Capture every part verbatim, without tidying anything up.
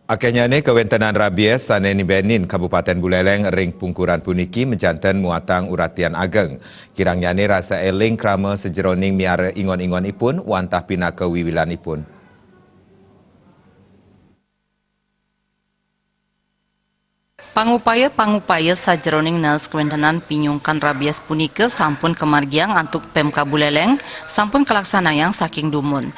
Akéhnyané kawéntenan rabies sané nibenin Kabupatén Buléléng ring pungkuran puniki majanten muatang uratian ageng. Kirangnyane rasa eling krama sajeroning miara ingon-ingonipun wantah pinaka wiwilanipun. Pangupaya-pangupaya sajeroning nees kawéntenan pinyungkan rabies punika sampun kamargiang antuk Pemkab Buléléng, sampun kalaksanayang saking dumun.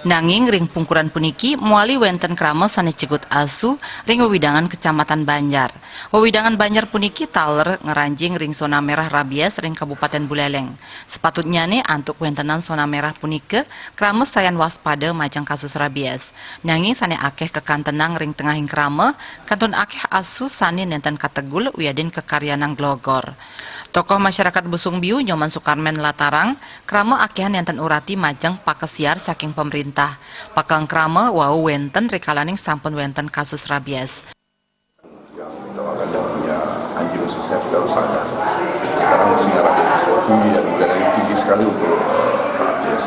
Nanging ring pungkuran puniki mawali wénten krama sané cegut asu ring wewidangan Kecamatan Banjar. Wewidangan Banjar puniki taler ngranjing ring sona merah rabies ring Kabupatén Buléléng. Sapatutnyane antuk kawéntenan sona merah punika krama sayan waspada majeng kasus rabies. Nanging sané akéh kakantenang ring tengahing krama, kantun akéh asu sané nénten kategul wiadin kakaryanang glogor. Tokoh masyarakat Busung Biu Nyoman Sukarmen nlatarang, krama akéhan nénten urati majeng pakesiar saking pamréntah. Pakengkrama wau wénten rikalaning sampun wénten kasus rabies. Yang kita makan yang punya anjing khususnya tidak usah ada. Sekarang musim rabies tinggi dan kemudian ini tinggi sekali untuk eh, rabies.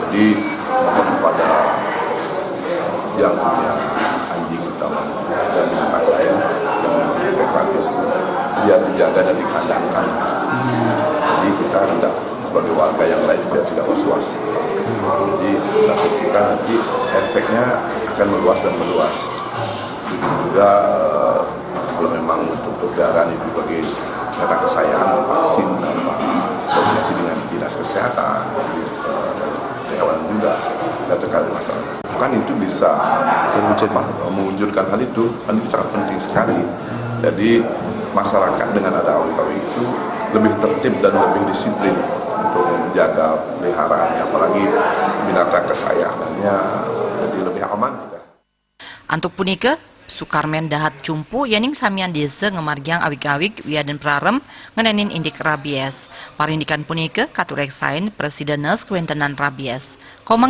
Jadi mohon kepada yang punya anjing utama dan binatang lain yang memiliki efek rabies itu biar dijaga dan dikandangkan. Jadi kita tidak sebagai warga yang lain biar tidak was-was. Jadi takut kita nanti efeknya akan meluas dan meluas. Juga eh, kalau memang untuk peliharaan itu bagi kata kesayangan vaksin tanpa koordinasi dengan dinas kesehatan, eh, dan kehewanan juga kita terkait masalah. Kan itu bisa apa, mewujudkan hal itu, kan itu sangat penting sekali. Jadi masyarakat dengan ada awik-awik itu lebih tertib dan lebih disiplin untuk menjaga peliharaannya, apalagi binatang kesayangannya, jadi lebih aman juga. Antuk punika, Sukarmen dahat cumpu yéning samian désa ngamargiang awig-awig wiadin prarem ngenénin indik rabies. Parindikan punika katureksain prasida nees kawéntenan rabies. Komang